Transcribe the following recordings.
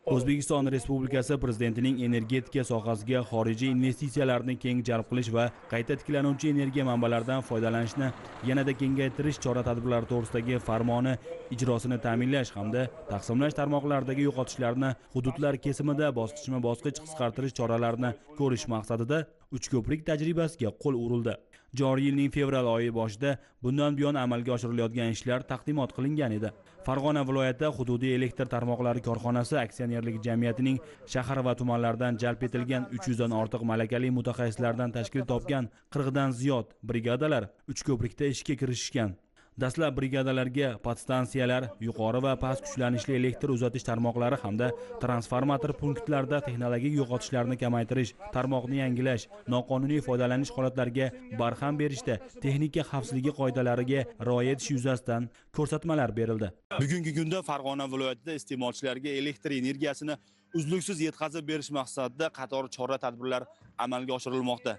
O'zbekiston Respublikasi Prezidentining energetika sohasiga xorijiy investitsiyalarni keng jalb qilish va qayta tiklanuvchi energiya manbalaridan foydalanishni yanada kengaytirish chora-tadbirlari to'g'risidagi farmoni ijrosini ta'minlash hamda taqsimlash tarmoqlaridagi yo'qotishlarni hududlar kesimida bosqichma-bosqich qisqartirish choralarini ko'rish maqsadida Uchko'prik tajribasiga qo'l urildi. Joriy yilning fevral oyi boshida bundan buyon amalga oshirilayotgan ishlar taqdimot qilingan edi. Farg'ona viloyati hududiy elektr tarmoqlari korxonasi aksionerlik jamiyatining shahar va tumanlardan jalb etilgan 300 dan ortiq malakali mutaxassislardan tashkil topgan 40 dan ziyod brigadalar Uchko'prikda ishga kirishgan. Dastlab brigadalarga podstansiyalar, yuqori va past kuchlanishli elektr uzatish tarmoqlari hamda transformator punktlarida texnologik yo'qotishlarni kamaytirish, tarmoqni yangilash, noqonuniy foydalanish holatlariga barham berishda texnika xavfsizligi qoidalariga rioya etish yuzasidan ko'rsatmalar berildi. Bugungi kunda Farg'ona viloyatida iste'molchilarga elektr energiyasini uzluksiz yetkazib berish maqsadida qator chora-tadbirlar amalga oshirilmoqda.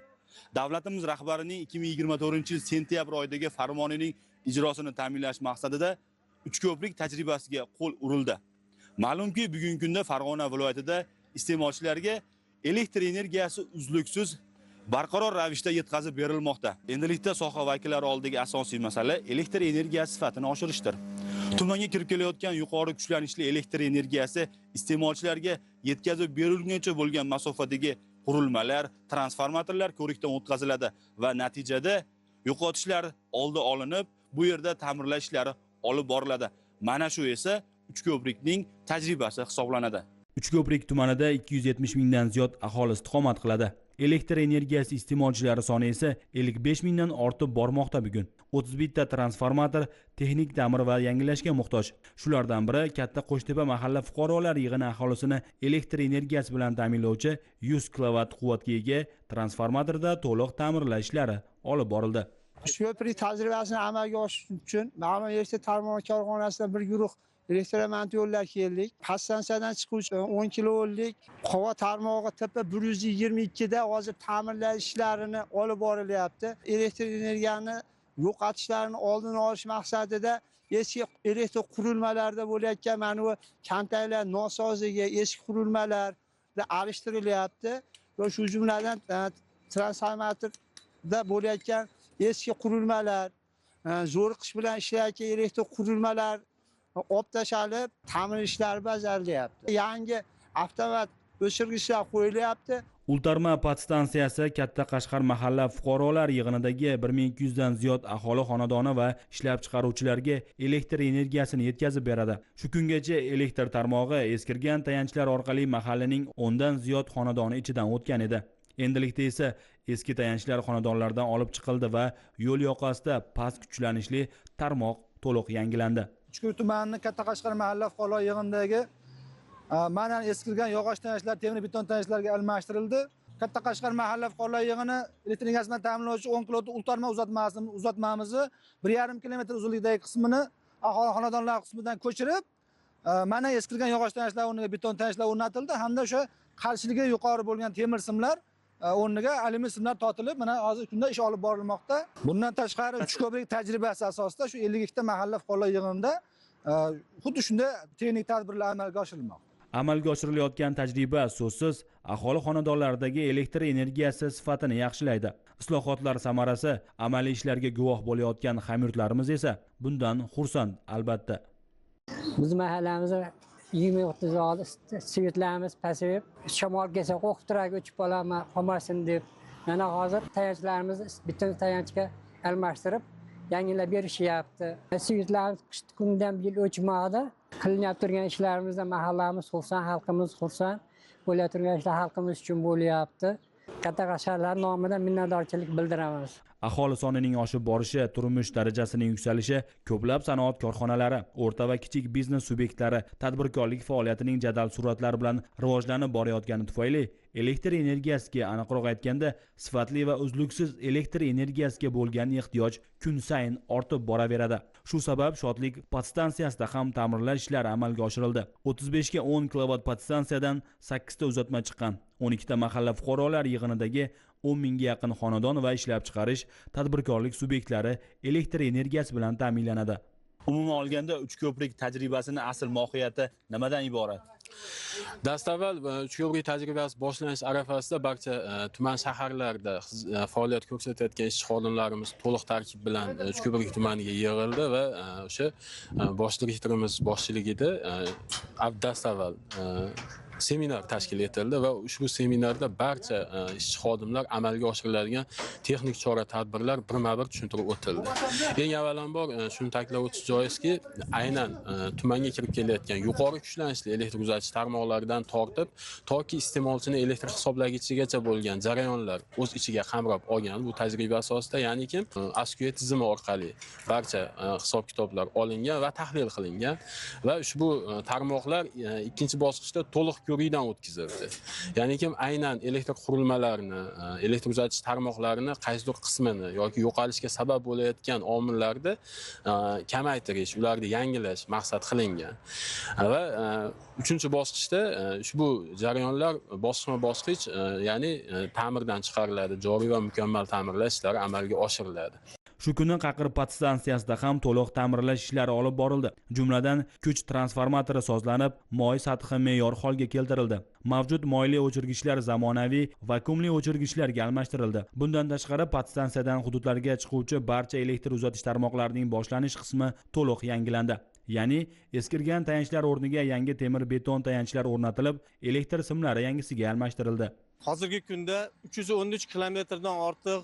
Davlatimiz rahbarining 2024-yil sentyabr oyidagi farmonining ijrosini ta'minlash maqsadida Uchko'prik tajribasiga qo'l urildi. Ma'lumki, bugungi kunda Farg'ona viloyatida iste'molchilarga elektr energiyasi uzluksiz barqaror ravishda yetkazib berilmoqda. Endilikda soha vakillari oldidagi asosiy masala elektr energiyasi sifatini oshirishdir. Tumanga kirib kelayotgan yuqori kuchlanishli elektr energiyasi iste'molchilarga yetkazib berilguncha bo'lgan masofadagi qurilmalar, transformatorlar ko'rikdan o'tkaziladi va natijada yo'qotishlar oldi olinib, bu yerda ta'mirlash ishlari olib boriladi. Mana shu esa Uchko'prikning tajribasi hisoblanadi. Uchko'prik tumanida 270 mingdan ziyod aholi istiqomat qiladi. Elektr energiyasi iste'molchilari soni esa 55 mingdan ortib bormoqda bugun. 31 ta transformator texnik ta'mir va yangilashga muhtoj. Shulardan biri Katta Qo'shtepa mahalla fuqarolar yig'ini aholisini elektr energiyasi bilan ta'minlovchi 100 kilovat quvvatga ega transformatorda to'liq ta'mirlash ishlari olib borildi. Uchko'prik tajribasini amalga oshirish uchun ma'lum elektr tarmog'i korxonasidan bir guruh elektromontorlar keldik. Podstansiyadan chiquvchi 10 kilovoltlik qova tarmog'i TP 122 da hozir ta'mirlash ishlarini olib borilyapti. Elektr energiyani yo'qotishlarini oldini olish maqsadida eski elektr qurilmalarda bo'layotgan mana bu kontaktlar nosozligi, eski qurilmalar alishtirilyapti va shu jumladan transformatorda bo'layotgan eski qurilmalar, zo'riqish bilan ishlayotgan elektr qurilmalar olib tashalib, ta'mir ishlari bajarilyapti. Yangi avtomat o'chirgichlar qo'yilyapti. Ultarma podstansiyasi Katta Qashqar mahalla fuqarolar yig'inidagi 1200 dan ziyod aholi xonadoni va ishlab chiqaruvchilarga elektr energiyasini yetkazib beradi. Shu kungacha elektr tarmog'i eskirgan tayanchlar orqali mahallaning 10 dan ziyod xonadoni ichidan o'tgan edi. Endilikda esa eski tayanchlar xonadonlardan olib chiqildi va yo'l yoqasida past kuchlanishli tarmoq to'liq yangilandi. Uchko'prik tumanining Katta Qashqar mahalla fuqarolar yig'inidagi mana eskirgan yog'och tayanchlar temir beton tayanchlarga almashtirildi. Katta Qashqar mahalla fuqarolar yig'ini elektr energiyasi bilan ta'minlovchi 10 kilovatli ultarma uzatmamizni 1,5 kilometr uzunlikdagi qismini aholi xonadonlar qismidan ko'chirib, mana eskirgan yog'och tayanchlar o'rniga beton tayanchlar o'rnatildi hamda o'sha qarshiligi yuqori bo'lgan temir simlar o'rniga alyumin simlar tortilib, mana hozirgi kunda ish olib borilmoqda. Bundan tashqari Uchko'prik tajribasi asosida shu 52 ta mahalla fuqarolar yig'inida xuddi shunday texnik tadbirlar amalga oshirilmoqda. Amalga oshirilayotgan tajriba so'zsiz aholi xonadonlaridagi elektr energiyasi sifatini yaxshilaydi. Islohotlar samarasi amaliy ishlarga guvoh bo'layotgan hamyurtlarimiz esa bundan xursand albatta. Biz mahallamizda 20-30 oldi svetlarimiz pasayib, shamol kelsa qo'rqib turadi, uchib qolaman, qolmasin deb. Mana hozir tayanchlarimizni butun tayanchga almashtirib, yangilab berishyapti. Svetlarimiz qish kundan bir yil o'chmadi. Qilinib turgan ishlarimizda mahallamiz xursand, xalqimiz xursand. Bo'layotgan turgan ishlar xalqimiz uchun bo'lyapti. Katta Qashqarlar nomidan minnatdorchilik bildiramiz. Aholi sonining oshib borishi, turmush darajasining yuksalishi ko'plab sanoat korxonalari, o'rta va kichik biznes subyektlari tadbirkorlik faoliyatining jadal sur'atlar bilan rivojlanib borayotgani tufayli elektr energiyasiga, aniqroq aytganda, sifatli va uzluksiz elektr energiyasiga bo'lgan ehtiyoj kun sayin ortib boraveradi. Shu sabab Shodlik podstansiyasida ham ta'mirlash ishlari amalga oshirildi. 35 ga 10 kilovat podstansiyadan 8 ta uzatma chiqqan. 12 ta mahalla fuqarolar yig'inidagi 10 mingga yaqin xonadon va ishlab chiqarish tadbirkorlik subyektlari elektr energiyasi bilan ta'minlanadi. Umuman olganda Uchko'prik tajribasini asl mohiyati nimadan iborat? Dastavval Uchko'prik tajribasi boshlanish arafasida barcha tuman shaharlarda faoliyat ko'rsatayotgan ishchi xodimlarimiz to'liq tarkib bilan Uchko'prik tumaniga yig'ildi va o'sha bosh direktorimiz boshchiligida dastavval seminar tashkil etildi va ushbu seminarda barcha ishchi xodimlar amalga oshiriladigan texnik chora tadbirlar birma-bir tushuntirib o'tildi. Eng avvalambor shuni ta'kidlab o'tish joizki, aynan tumanga kirib kelayotgan yuqori kuchlanishli elektr uzatish tarmoqlaridan tortib toki iste'molchini elektr hisoblagichigacha bo'lgan jarayonlar o'z ichiga qamrab olgan bu tajriba asosida, ya'niki ASQE tizimi orqali barcha hisob-kitoblar olingan va tahlil qilingan va ushbu tarmoqlar ikkinchi bosqichda to'liq ko'rikdan o'tkazildi. Ya'ni kim aynan elektr qurilmalarini, elektr uzatish tarmoqlarini qaysidir qismini yoki yo'qolishga sabab bo'layotgan omillarni kamaytirish, ularni yangilash maqsad qilingan. Va uchinchi bosqichda ushbu jarayonlar bosqichma-bosqich, ya'ni ta'mirdan chiqariladi, joriy va mukammal ta'mirlash ishlari amalga oshiriladi. Shu kuni Qaqir podstansiyasida ham to'liq ta'mirlash ishlari olib borildi. Jumladan, kuch transformatori sozlanib, moy sathi me'yor holga keltirildi. Mavjud moyli o'chirgichlar zamonaviy vakuumli o'chirgichlarga almashtirildi. Bundan tashqari, podstansiyadan hududlarga chiquvchi barcha elektr uzatish tarmoqlarining boshlanish qismi to'liq yangilandi. Ya'ni eskirgan tayanchlar o'rniga yangi temir beton tayanchlar o'rnatilib, elektr simlari yangisiga almashtirildi. Hozirgi kunda 313 kilometrdan ortiq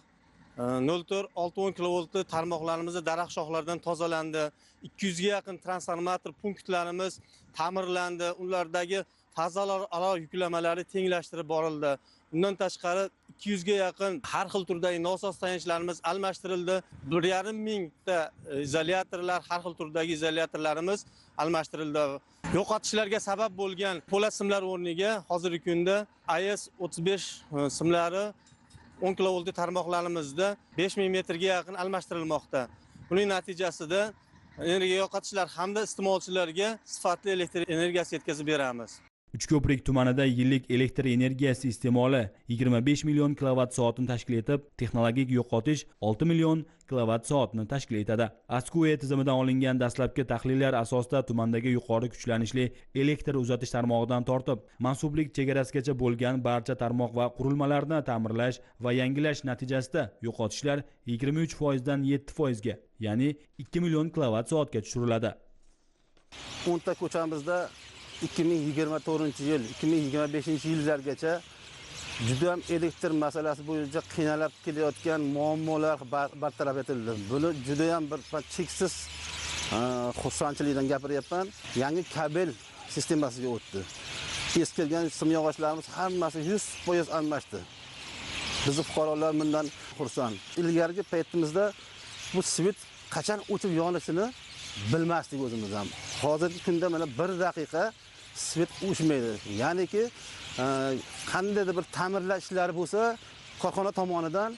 0.4-6.10 kilovoltli tarmoqlarimiz daraxt shoxlaridan tozalandi. 200 ga yaqin transformator punktlarimiz ta'mirlandi. Ulardagi fazalar alo yuklamalari tenglashtirib borildi. Undan tashqari 200 ga yaqin har xil turdagi nosoz tayanchlarimiz almashtirildi. 1,5 mingta izolyatorlar, har xil turdagi izolyatorlarimiz almashtirildi. Yo'qotishlarga sabab bo'lgan po'lat simlar o'rniga hozirgi kunda IS-35 simlari 10 kilovoltli tarmoqlarimizda 5000 metrga yaqin almashtirilmoqda. Buning natijasida energiya yo'qotishlar hamda iste'molchilarga sifatli elektr energiyasi yetkazib beramiz. Uchko'prik tumanida yillik elektr energiyasi iste'moli 25 million kilovat soatni tashkil etib, texnologik yo'qotish 6 million kilovat soatni tashkil etadi. ASQE tizimidan olingan dastlabki tahlillar asosida tumandagi yuqori kuchlanishli elektr uzatish tarmog'idan tortib, mansublik chegarasigacha bo'lgan barcha tarmoq va qurilmalarni ta'mirlash va yangilash natijasida yo'qotishlar 23% dan 7% ga, ya'ni 2 million kilovat soatga tushiriladi. 10 ta ko'chamizda 2024-yil, 2025-yillargacha juda ham elektr masalasi bo'yicha qiynalib kelayotgan muammolar bartaraf etildi. Buni juda ham bir cheksiz xursandchilikdan gapiryapman. Yangi kabel sistemasiga o'tdi. Eskirgan simyog'ochlarimiz hammasi 100% almashdi. Bizni fuqarolar bundan xursand. Ilgarigi paytimizda bu svet qachon o'chib yonishini bilmasdik o'zimiz ham. Hozirgi kunda mana bir daqiqa svet o'chmaydi. Ya'niki qandaydir bir ta'mirlash ishlari bo'lsa, korxona tomonidan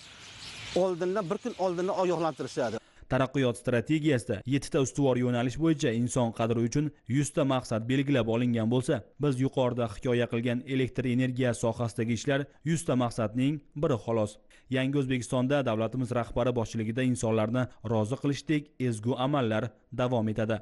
oldindan bir kun oldindan ogohlantirishadi. Taraqqiyot strategiyasida 7 ta ustuvor yo'nalish bo'yicha inson qadri uchun 100 ta maqsad belgilab olingan bo'lsa, biz yuqorida hikoya qilgan elektr energiyasi sohasidagi ishlar 100 ta maqsadning biri xolos. Yangi O'zbekistonda davlatimiz rahbari boshchiligida insonlarni rozi qilishdek ezgu amallar davom etadi.